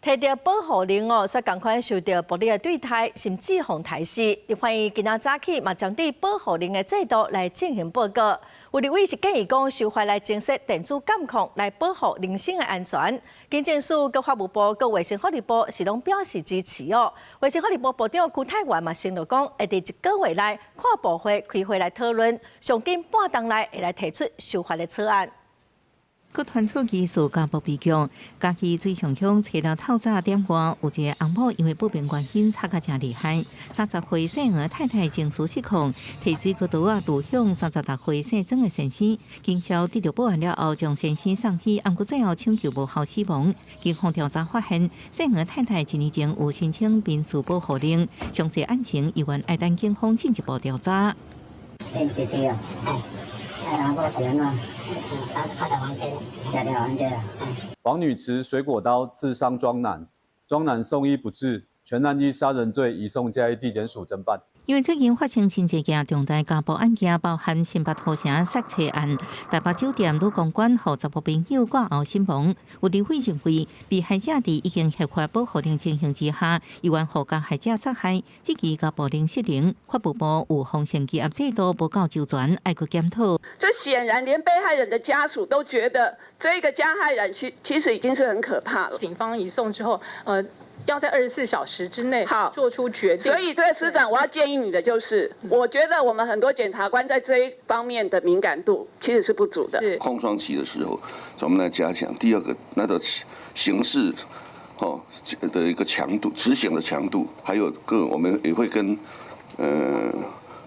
提著保護令哦，煞仝款受著暴力的對待，甚至予刣死。立法院今仔早起嘛針對保護令的制度來進行報告。有立委是建議講修法來增設電子監控來保護人身的安全。警政署、佮法務部、佮衛生福利部是攏表示支持哦。衛生福利部部長邱泰源嘛承諾講，會佇一個月內跨部會開會來討論，上緊半冬內會來提出修法的草案。閣傳出疑似家暴悲劇，嘉義水上鄉初六透早點外，有一個翁某因為不明原因插甲誠厲害，30歲姓黃太太情緒失控，提水果刀仔刺向36歲姓曾的先生，警消得著報案了後，將先生送醫，毋過最後搶救無效死亡。警方調查發現，姓黃太太一年前有申請民事保護令，詳細案情猶原愛等警方進一步調查。黃女持水果刀刺傷莊男，莊男送醫不治，全案依殺人罪移送嘉義地檢署偵辦。因為最近發生真濟件重大家暴案件，包含新北土城殺妻案、台北酒店女公關予查埔朋友割喉身亡。有立委認為，被害者佇已經核發保護令情形之下，猶原予加害者殺害，這起家暴令失靈，法務部有風險羈押制度無夠周全，愛閣檢討。這顯然連被害人的家屬都覺得，這個加害人其實已經是很可怕了。警方移送之後，要在24小時之內好做出決定。所以，這個司長，我要建議你的就是，我覺得我們很多檢察官在這一方面的敏感度其實是不足的。空窗期的時候，咱們來加強。第二個，那個刑事哦的一個強度，執行的強度，還有個我們也會跟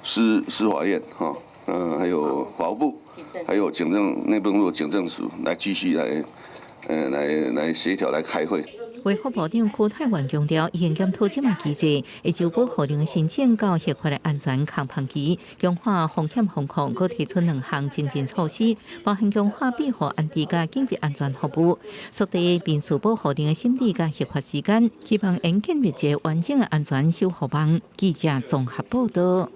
司法院哈，還有法務部，還有警政內部警政署來繼續來協調來開會。衛福部長邱泰源強調，已經檢討這馬機制，會就保護令申請到核發的安全空窗期，強化風險防控，閣提出兩項精進措施，包含強化庇護安置佮緊急安全服務，縮短民事保護令的審理佮核發時間，希望能建立一個完整的安全守護網。記者綜合報道。